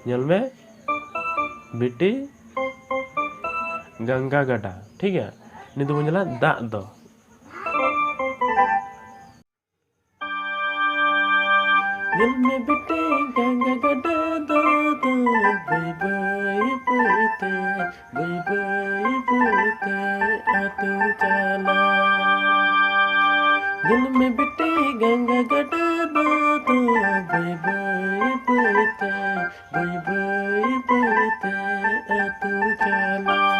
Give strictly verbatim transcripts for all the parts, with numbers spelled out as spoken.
ᱧᱮᱞ ᱢᱮ ᱵᱤᱴᱤ ᱜᱟᱝᱜᱟ ᱜᱟᱰᱟ, ᱴᱷᱤᱠ ᱜᱮᱭᱟ᱾ ᱱᱤᱛ ᱫᱚᱵᱚᱱ ᱧᱮᱞᱟ ᱫᱟᱜ ᱫᱚ᱾ ᱧᱮᱞ ᱢᱮ ᱵᱤᱴᱤ ᱜᱟᱝᱜᱟ ᱜᱟᱰᱟ ᱫᱟᱜ ᱫᱚ ᱵᱟᱹᱭ ᱵᱟᱹᱭ ᱵᱟᱹᱭ ᱛᱮ, ᱵᱟᱹᱭ ᱵᱟᱹᱭ ᱵᱟᱹᱭ ᱛᱮ ᱟᱹᱛᱩ ᱪᱟᱞᱟᱜ᱾ ᱧᱮᱞ ᱢᱮ ᱵᱤᱴᱤ ᱜᱟᱝᱜᱟ ᱜᱟᱰᱟ ᱫᱟᱜ ᱫᱚ ᱵᱟᱹᱭ ᱵᱟᱹᱭ ᱵᱟᱹᱭ ᱛᱮ, ᱵᱟᱹᱭ ᱵᱟᱹᱭ ᱵᱟᱹᱭ ᱛᱮ ᱟᱹᱛᱩ ᱪᱟᱞᱟᱜ᱾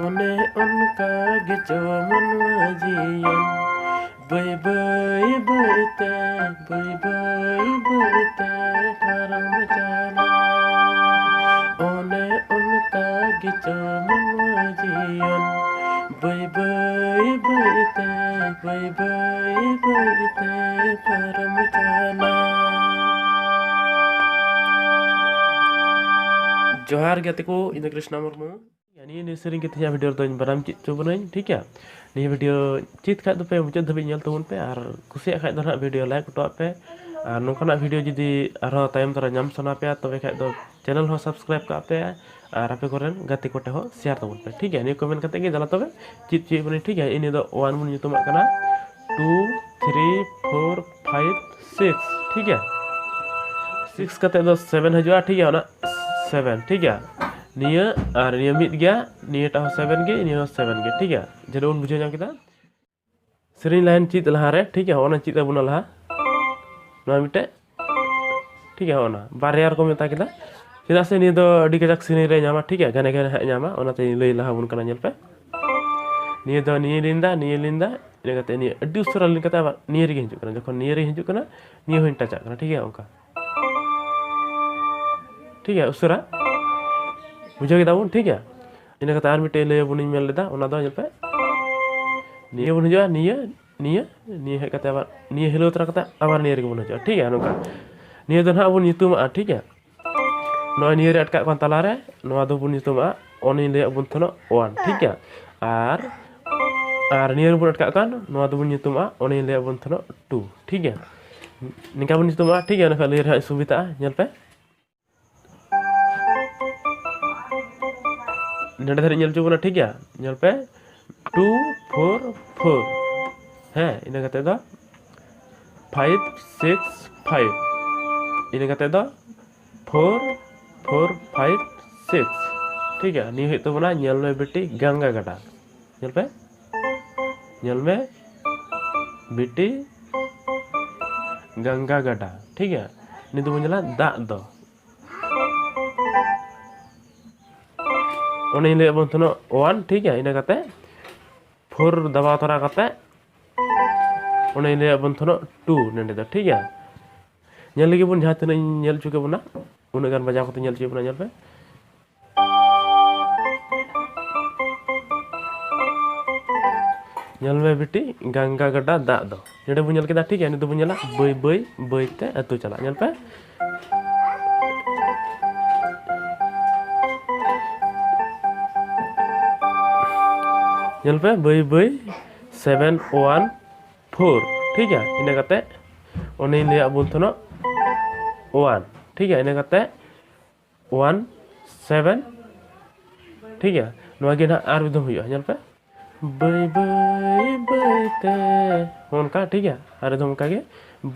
ᱚᱱᱮ ᱚᱱᱠᱟ ᱜᱮ ᱪᱚ ᱢᱟᱱᱣᱟ ᱡᱤᱭᱚᱱ, ᱵᱟᱹᱭ ᱵᱟᱹᱭ ᱵᱟᱹᱭ ᱛᱮ, ᱵᱟᱹᱭ ᱵᱟᱹᱭ ᱵᱟᱹᱭ ᱛᱮ ᱯᱟᱨᱚᱢ ᱪᱟᱞᱟᱜ᱾ ᱚᱱᱮ ᱚᱱᱠᱟ ᱜᱮ ᱪᱚ ᱢᱟᱱᱣᱟ ᱡᱤᱭᱚᱱ, ᱵᱟᱹᱭ ᱵᱟᱹᱭ ᱵᱟᱹᱭ ᱛᱮ, ᱵᱟᱹᱭ ᱵᱟᱹᱭ ᱵᱟᱹᱭ ᱛᱮ ᱯᱟᱨᱚᱢ ᱪᱟᱞᱟᱜ᱾ ᱡᱚᱦᱟᱨ ᱜᱟᱛᱮ ᱠᱚ, ᱤᱧ ᱫᱚ ᱠᱨᱤᱥᱱᱟ ᱢᱩᱨᱢᱩ᱾ ᱱᱤᱭᱟᱹ, ᱱᱤᱭᱟᱹ ᱥᱮᱨᱮᱧ ᱜᱮ ᱛᱮᱦᱮᱧᱟᱜ ᱵᱷᱤᱰᱤᱭᱳ ᱨᱮᱫᱚᱧ ᱵᱟᱨᱟᱢ ᱪᱮᱫ ᱦᱚᱪᱚ ᱵᱚᱱᱟᱹᱧ, ᱴᱷᱤᱠ ᱜᱮᱭᱟ? ᱱᱤᱭᱟᱹ ᱵᱷᱤᱰᱤᱭᱳ ᱪᱮᱫ ᱠᱷᱟᱡ ᱫᱚᱯᱮ ᱢᱩᱪᱟᱹᱫ ᱫᱷᱟᱹᱵᱤᱡ ᱧᱮᱞ ᱛᱟᱵᱚᱱ ᱯᱮ, ᱟᱨ ᱠᱩᱥᱤᱭᱟᱜ ᱠᱷᱟᱡ ᱫᱚ ᱱᱟᱦᱟᱜ ᱵᱷᱤᱰᱤᱭᱳ ᱞᱟᱭᱤᱠ ᱦᱚᱴᱚᱣᱟᱜ ᱯᱮ, ᱟᱨ ᱱᱚᱝᱠᱟᱱᱟᱜ ᱵᱷᱤᱰᱤᱭᱳ ᱡᱩᱫᱤ ᱟᱨᱦᱚᱸ ᱛᱟᱭᱚᱢ ᱫᱟᱨᱟ ᱧᱟᱢ ᱥᱟᱱᱟ ᱯᱮᱭᱟ, ᱛᱚᱵᱮ ᱠᱷᱟᱡ ᱫᱚ ᱪᱮᱱᱮᱞ ᱦᱚᱸ ᱥᱟᱵᱥᱠᱨᱟᱭᱤᱵ ᱠᱟᱜ ᱯᱮ, ᱟᱨ ᱟᱯᱮ ᱠᱚᱨᱮᱱ ᱜᱟᱛᱮ ᱠᱚᱴᱷᱮᱱ ᱦᱚᱸ ᱥᱮᱭᱟᱨ ᱛᱟᱵᱚᱱ ᱯᱮ, ᱴᱷᱤᱠ ᱜᱮᱭᱟ? ᱱᱤᱭᱟᱹ ᱠᱚ ᱢᱮᱱ ᱠᱟᱛᱮ ᱜᱮ ᱫᱮᱞᱟ ᱛᱚᱵᱮ ᱪᱮᱫ ᱪᱮᱫ ᱵᱚᱱ, ᱴᱷᱤᱠ ᱜᱮᱭᱟ? ᱤᱧ ᱱᱤᱭᱟᱹ ᱫᱚ ᱚᱣᱟᱱ ᱵᱚᱱ ᱧᱩᱛᱩᱢᱟᱜ ᱠᱟᱱᱟ, two, three, four, five, six, ᱴᱷᱤᱠ ᱜᱮᱭᱟ? ᱥᱤᱠᱥ ᱠᱟᱛᱮ ᱫᱚ ᱥᱮᱵᱷᱮᱱ ᱦᱤᱡᱩᱜᱼᱟ, ᱴᱷᱤᱠ ᱜᱮᱭᱟ? ᱚᱱᱟ ᱥᱮᱵᱷᱮᱱ, ᱴᱷᱤᱠ ᱜᱮᱭᱟ? ᱱᱤᱭᱟᱹ ᱟᱨ ᱱᱤᱭᱟᱹ ᱢᱤᱫ ᱜᱮᱭᱟ, ᱱᱤᱭᱟᱹᱴᱟᱜ ᱦᱚᱸ ᱥᱮᱵᱷᱮᱱ ᱜᱮ, ᱱᱤᱭᱟᱹ ᱦᱚᱸ ᱥᱮᱵᱷᱮᱱ ᱜᱮ, ᱴᱷᱤᱠ ᱜᱮᱭᱟ? ᱡᱮᱱᱚ ᱵᱚᱱ ᱵᱩᱡᱷᱟᱹᱣ ᱧᱟᱢ ᱠᱮᱫᱟ᱾ ᱥᱮᱨᱮᱧ ᱞᱟᱭᱤᱱ ᱪᱮᱫ ᱞᱟᱦᱟᱨᱮ, ᱴᱷᱤᱠ ᱜᱮᱭᱟ, ᱚᱱᱟ ᱪᱮᱫ ᱛᱟᱵᱚᱱᱟ ᱞᱟᱦᱟ, ᱱᱚᱣᱟ ᱢᱤᱫᱴᱮᱡ, ᱴᱷᱤᱠ ᱜᱮᱭᱟ, ᱚᱱᱟ ᱵᱟᱨᱭᱟ ᱨᱚᱠᱚᱢ ᱢᱮᱛᱟ ᱠᱮᱫᱟ, ᱪᱮᱫᱟᱜ ᱥᱮ ᱱᱤᱭᱟᱹ ᱫᱚ ᱟᱹᱰᱤ ᱠᱟᱡᱟᱠ ᱥᱮᱨᱮᱧ ᱨᱮ ᱧᱟᱢᱟ, ᱴᱷᱤᱠ ᱜᱮᱭᱟ, ᱜᱷᱟᱱᱮ ᱜᱷᱟᱱᱮ ᱦᱟᱸᱜ ᱧᱟᱢᱟ, ᱚᱱᱟᱛᱮ ᱞᱟᱹᱭ ᱞᱟᱦᱟ ᱟᱵᱚᱱ ᱠᱟᱱᱟ, ᱧᱮᱞ ᱯᱮ᱾ ᱱᱤᱭᱟᱹ ᱫᱚ ᱱᱤᱭᱟᱹ ᱞᱤᱱ ᱫᱟ, ᱱᱤᱭᱟᱹ ᱞᱤᱱ ᱫᱟ, ᱤᱱᱟᱹ ᱠᱟᱛᱮ ᱱᱤᱭᱟᱹ ᱟᱹᱰᱤ ᱩᱥᱟᱹᱨᱟ ᱞᱤᱱ ᱠᱟᱛᱮ ᱟᱵᱟᱨ ᱱᱤᱭᱟᱹ ᱨᱮᱜᱮ ᱦᱤᱡᱩᱜ ᱠᱟᱱᱟ, ᱡᱚᱠᱷᱚᱱ ᱱᱤᱭᱟᱹ ᱨᱮᱜᱮ ᱦᱤᱡᱩᱜ ᱠᱟᱱᱟ, ᱱᱤᱭᱟᱹ ᱦᱚᱸᱧ ᱴᱟᱪᱟᱜ ᱠᱟᱱᱟ, ᱴᱷᱤᱠ ᱜᱮᱭᱟ, ᱚᱱᱠᱟ᱾ ᱴᱷᱤᱠ ᱜᱮᱭᱟ, ᱩᱥᱟᱹᱨᱟ᱾ ᱵᱩᱡᱷᱟᱹᱣ ᱠᱮᱫᱟ ᱵᱚᱱ, ᱴᱷᱤᱠ ᱜᱮᱭᱟ᱾ ᱤᱱᱟᱹ ᱠᱟᱛᱮ ᱟᱨ ᱢᱤᱫᱴᱮᱡ ᱞᱟᱹᱭ ᱟᱵᱚᱱᱤᱧ ᱢᱮᱱ ᱞᱮᱫᱟ, ᱚᱱᱟ ᱫᱚ ᱧᱮᱞ ᱯᱮ᱾ ᱱᱤᱭᱟᱹ ᱵᱚᱱ ᱦᱤᱡᱩᱜᱼᱟ, ᱱᱤᱭᱟᱹ, ᱱᱤᱭᱟᱹ, ᱱᱤᱭᱟᱹ ᱦᱮᱡ ᱠᱟᱛᱮ ᱟᱵᱟᱨ ᱱᱤᱭᱟᱹ ᱦᱤᱞᱟᱹᱣ ᱛᱚᱨᱟ ᱠᱟᱛᱮ ᱟᱵᱟᱨ ᱱᱤᱭᱟᱹ ᱨᱮᱜᱮ ᱵᱚᱱ ᱦᱤᱡᱩᱜᱼᱟ, ᱴᱷᱤᱠ ᱜᱮᱭᱟ, ᱱᱚᱝᱠᱟ᱾ ᱱᱤᱭᱟᱹ ᱫᱚ ᱱᱟᱦᱟᱜ ᱵᱚᱱ ᱧᱩᱛᱩᱢᱟᱜᱼᱟ, ᱴᱷᱤᱠ ᱜᱮᱭᱟ᱾ ᱱᱚᱜᱼᱚᱭ ᱱᱤᱭᱟᱹ ᱨᱮ ᱟᱴᱠᱟᱜ ᱠᱟᱱ ᱛᱟᱞᱟᱨᱮ, ᱱᱚᱣᱟ ᱫᱚᱵᱚᱱ ᱧᱩᱛᱩᱢᱟᱜᱼᱟ, ᱚᱱᱮᱧ ᱞᱟᱹᱭᱟᱫ ᱵᱚᱱ ᱛᱟᱦᱮᱱᱟ, ᱚᱣᱟᱱ, ᱴᱷᱤᱠ ᱜᱮᱭᱟ᱾ ᱟᱨ, ᱟᱨ ᱱᱤᱭᱟᱹ ᱨᱮᱵᱚᱱ ᱟᱴᱠᱟᱜ ᱠᱟᱱ, ᱱᱚᱣᱟ ᱫᱚᱵᱚᱱ ᱧᱩᱛᱩᱢᱟᱜᱼᱟ, ᱚᱱᱮᱧ ᱞᱟᱹᱭᱟᱫ ᱵᱚᱱ ᱛᱟᱦᱮᱱᱟ, ᱴᱩ, ᱴᱷᱤᱠ ᱜᱮᱭᱟ᱾ ᱱᱤᱝᱠᱟ ᱵᱚᱱ ᱧᱩᱛᱩᱢᱟᱜᱼᱟ, ᱴᱷᱤᱠ ᱜᱮᱭᱟ, ᱮᱱᱠᱷᱟᱱ ᱞᱟᱹᱭ ᱨᱮ ᱦᱟᱸᱜ ᱥᱩᱵᱤᱫᱷᱟᱜᱼᱟ, ᱧᱮᱞ ᱯᱮ᱾ ᱱᱚᱰᱮ ᱫᱷᱟᱹᱨᱤᱡ ᱧᱮᱞ ᱦᱚᱪᱚ ᱵᱚᱱᱟ, ᱴᱷᱤᱠ ᱜᱮᱭᱟ? ᱧᱮᱞ ᱯᱮ, ᱴᱩ ᱯᱷᱳᱨ ᱯᱷᱳᱨ᱾ ᱦᱮᱸ, ᱤᱱᱟᱹ ᱠᱟᱛᱮ ᱫᱚ ᱯᱷᱟᱭᱤᱵᱷ ᱥᱤᱠᱥ ᱯᱷᱟᱭᱤᱵᱷ᱾ ᱤᱱᱟᱹ ᱠᱟᱛᱮ ᱫᱚ ᱯᱷᱳᱨ ᱯᱷᱳᱨ ᱯᱷᱟᱭᱤᱵᱷ ᱥᱤᱠᱥ᱾ ᱴᱷᱤᱠ ᱜᱮᱭᱟ, ᱱᱤᱭᱟᱹ ᱦᱩᱭᱩᱜ ᱛᱟᱵᱚᱱᱟ, ᱧᱮᱞ ᱢᱮ ᱵᱤᱴᱤ, ᱜᱟᱝᱜᱟ ᱜᱟᱰᱟ᱾ ᱧᱮᱞ ᱯᱮ, ᱧᱮᱞ ᱢᱮ ᱵᱤᱴᱤ, ᱜᱟᱝᱜᱟ ᱜᱟᱰᱟ᱾ ᱴᱷᱤᱠ ᱜᱮᱭᱟ, ᱱᱤᱛ ᱫᱚᱵᱚᱱ ᱧᱮᱞᱟ ᱫᱟᱜ ᱫᱚ᱾ ᱚᱱᱮᱧ ᱞᱟᱹᱭᱟᱫ ᱵᱚᱱ ᱛᱟᱦᱮᱱᱟ ᱳᱣᱟᱱ, ᱴᱷᱤᱠ ᱜᱮᱭᱟ? ᱤᱱᱟᱹ ᱠᱟᱛᱮ ᱯᱷᱳᱨ ᱫᱟᱵᱟᱣ ᱛᱚᱨᱟ ᱠᱟᱛᱮ ᱚᱱᱮᱧ ᱞᱟᱹᱭᱟᱫ ᱵᱚᱱ ᱛᱟᱦᱮᱱᱟ ᱴᱩ ᱱᱚᱸᱰᱮ ᱫᱚ, ᱴᱷᱤᱠ ᱜᱮᱭᱟ? ᱧᱮᱞ ᱞᱮᱜᱮ ᱵᱚᱱ ᱡᱟᱦᱟᱸ ᱛᱤᱱᱟᱹᱜ ᱤᱧ ᱧᱮᱞ ᱦᱚᱪᱚ ᱠᱮᱫ ᱵᱚᱱᱟ, ᱩᱱᱟᱹᱜ ᱜᱟᱱ ᱵᱟᱡᱟᱣ ᱠᱟᱛᱮ ᱧᱮᱞ ᱦᱚᱪᱚᱭᱮᱫ ᱵᱚᱱᱟ, ᱧᱮᱞ ᱯᱮ᱾ ᱧᱮᱞ ᱢᱮ ᱵᱤᱴᱤ, ᱜᱟᱝᱜᱟ ᱜᱟᱰᱟ ᱫᱟᱜ ᱫᱚ᱾ ᱱᱚᱸᱰᱮ ᱵᱚᱱ ᱧᱮᱞ ᱠᱮᱫᱟ, ᱴᱷᱤᱠ ᱜᱮᱭᱟ? ᱱᱤᱛ ᱫᱚᱵᱚᱱ ᱧᱮᱞᱟ ᱵᱟᱹᱭ ᱵᱟᱹᱭ ᱵᱟᱹᱭ ᱛᱮ ᱟᱹᱛᱩ ᱪᱟᱞᱟᱜ᱾ ᱧᱮᱞ ᱯᱮ, ᱧᱮᱞ ᱯᱮ, ᱵᱟᱹᱭ ᱵᱟᱹᱭ ᱥᱮᱵᱷᱮᱱ ᱳᱣᱟᱱ ᱯᱷᱳᱨ, ᱴᱷᱤᱠ ᱜᱮᱭᱟ? ᱤᱱᱟᱹ ᱠᱟᱛᱮ ᱚᱱᱮᱧ ᱞᱟᱹᱭᱟᱫ ᱵᱚᱱ ᱛᱟᱦᱮᱱᱟ ᱳᱣᱟᱱ, ᱴᱷᱤᱠ ᱜᱮᱭᱟ? ᱤᱱᱟᱹ ᱠᱟᱛᱮ ᱳᱣᱟᱱ ᱥᱮᱵᱷᱮᱱ, ᱴᱷᱤᱠ ᱜᱮᱭᱟ? ᱱᱚᱣᱟ ᱜᱮ ᱱᱟᱦᱟᱜ ᱟᱨ ᱢᱤᱫ ᱫᱷᱟᱣ ᱦᱩᱭᱩᱜᱼᱟ, ᱧᱮᱞ ᱯᱮ, ᱵᱟᱹᱭ ᱵᱟᱹᱭ ᱵᱟᱹᱭ ᱛᱮ, ᱚᱱᱠᱟ, ᱴᱷᱤᱠ ᱜᱮᱭᱟ? ᱟᱨ ᱢᱤᱫ ᱫᱷᱟᱣ ᱚᱱᱠᱟ ᱜᱮ,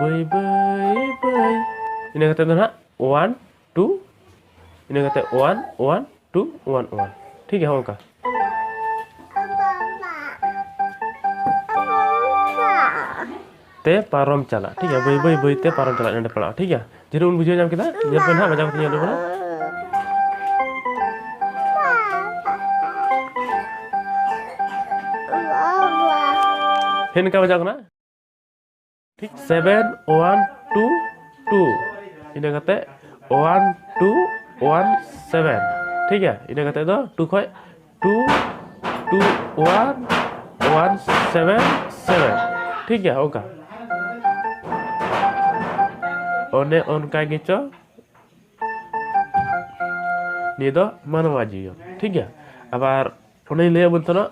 ᱵᱟᱹᱭ ᱵᱟᱹᱭ ᱵᱟᱹᱭ᱾ ᱤᱱᱟᱹ ᱠᱟᱛᱮ ᱫᱚ ᱱᱟᱦᱟᱜ ᱳᱣᱟᱱ ᱴᱩ, ᱤᱱᱟᱹ ᱠᱟᱛᱮ one one two one one, ᱴᱷᱤᱠ ᱜᱮᱭᱟ? ᱚᱱᱠᱟ ᱛᱮ ᱯᱟᱨᱚᱢ ᱪᱟᱞᱟᱜ, ᱴᱷᱤᱠ ᱜᱮᱭᱟ? ᱵᱟᱹᱭ ᱵᱟᱹᱭ ᱵᱟᱹᱭ ᱛᱮ ᱯᱟᱨᱚᱢ ᱪᱟᱞᱟᱜ, ᱱᱚᱸᱰᱮ ᱯᱟᱲᱟᱜᱼᱟ, ᱴᱷᱤᱠ ᱜᱮᱭᱟ? ᱡᱮᱨᱩ ᱵᱚᱱ ᱵᱩᱡᱷᱟᱹᱣ ᱧᱟᱢ ᱠᱮᱫᱟ, ᱧᱮᱞ ᱯᱮ ᱱᱟᱦᱟᱜ, ᱵᱟᱡᱟᱣ ᱠᱟᱛᱮ ᱧᱮᱞ ᱯᱮ ᱱᱟᱦᱟᱜ᱾ ᱦᱮᱸ, ᱱᱚᱝᱠᱟ ᱵᱟᱡᱟᱣ ᱠᱟᱱᱟ, ᱴᱷᱤᱠ, ᱥᱮᱵᱷᱮᱱ ᱳᱣᱟᱱ ᱴᱩ ᱴᱩ, ᱤᱱᱟᱹ ᱠᱟᱛᱮ ᱳᱣᱟᱱ ᱴᱩ ᱳᱣᱟᱱ ᱥᱮᱵᱷᱮᱱ, ᱴᱷᱤᱠ ᱜᱮᱭᱟ? ᱤᱱᱟᱹ ᱠᱟᱛᱮ ᱫᱚ ᱴᱩ ᱠᱷᱚᱡ two two one one seven seven, ᱴᱷᱤᱠ ᱜᱮᱭᱟ? ᱚᱱᱠᱟ, ᱚᱱᱮ ᱚᱱᱠᱟ ᱜᱮᱪᱚ ᱱᱤᱭᱟᱹ ᱫᱚ ᱢᱟᱱᱣᱟ ᱡᱤᱭᱚᱱ, ᱴᱷᱤᱠ ᱜᱮᱭᱟ? ᱟᱵᱟᱨ ᱚᱱᱮᱧ ᱞᱟᱹᱭᱟᱫ ᱵᱚᱱ ᱛᱟᱦᱮᱱᱟ,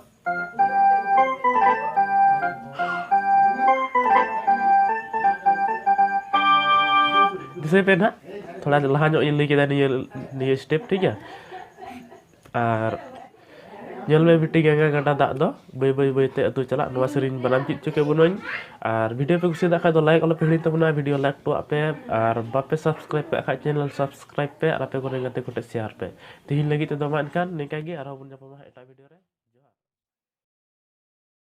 ᱫᱤᱥᱟᱹᱭ ᱯᱮ ᱱᱟᱦᱟᱜ, ᱛᱷᱚᱲᱟ ᱞᱟᱦᱟ ᱧᱚᱜ ᱤᱧ ᱞᱟᱹᱭ ᱠᱮᱫᱟ ᱱᱤᱭᱟᱹ, ᱱᱤᱭᱟᱹ ᱥᱴᱮᱯ, ᱴᱷᱤᱠ ᱜᱮᱭᱟ? ᱟᱨ ᱧᱮᱞ ᱢᱮ ᱵᱤᱴᱤ, ᱜᱟᱝᱜᱟ ᱜᱟᱰᱟ ᱫᱟᱜ ᱫᱚ ᱵᱟᱹᱭ ᱵᱟᱹᱭ ᱵᱟᱹᱭ ᱛᱮ ᱟᱹᱛᱩ ᱪᱟᱞᱟᱜ, ᱱᱚᱣᱟ ᱥᱮᱨᱮᱧ ᱵᱟᱱᱟᱢ ᱪᱮᱫ ᱪᱚ ᱠᱮᱫ ᱵᱚᱱᱟᱹᱧ᱾ ᱟᱨ video ᱯᱮ ᱠᱩᱥᱤᱭᱟᱫ ᱠᱷᱟᱡ ᱫᱚ like ᱟᱞᱚ ᱯᱮ ᱦᱤᱲᱤᱧ ᱛᱟᱵᱚᱱᱟ, video like ᱦᱚᱴᱚᱣᱟᱜ ᱯᱮ᱾ ᱟᱨ ᱵᱟᱯᱮ subscribe ᱠᱟᱜ ᱠᱷᱟᱡ channel subscribe ᱯᱮ ᱟᱨ ᱟᱯᱮ ᱠᱚᱨᱮᱱ ᱜᱟᱛᱮ ᱠᱚᱴᱷᱮᱡ share ᱯᱮ᱾ ᱛᱤᱦᱤᱧ ᱞᱟᱹᱜᱤᱫ ᱛᱮᱫᱚ ᱢᱟ ᱮᱱᱠᱷᱟᱱ ᱱᱤᱝᱠᱟ ᱜᱮ, ᱟᱨᱦᱚᱸ ᱵᱚᱱ ᱧᱟᱯᱟᱢᱟ ᱮᱴᱟᱜ video ᱨᱮ᱾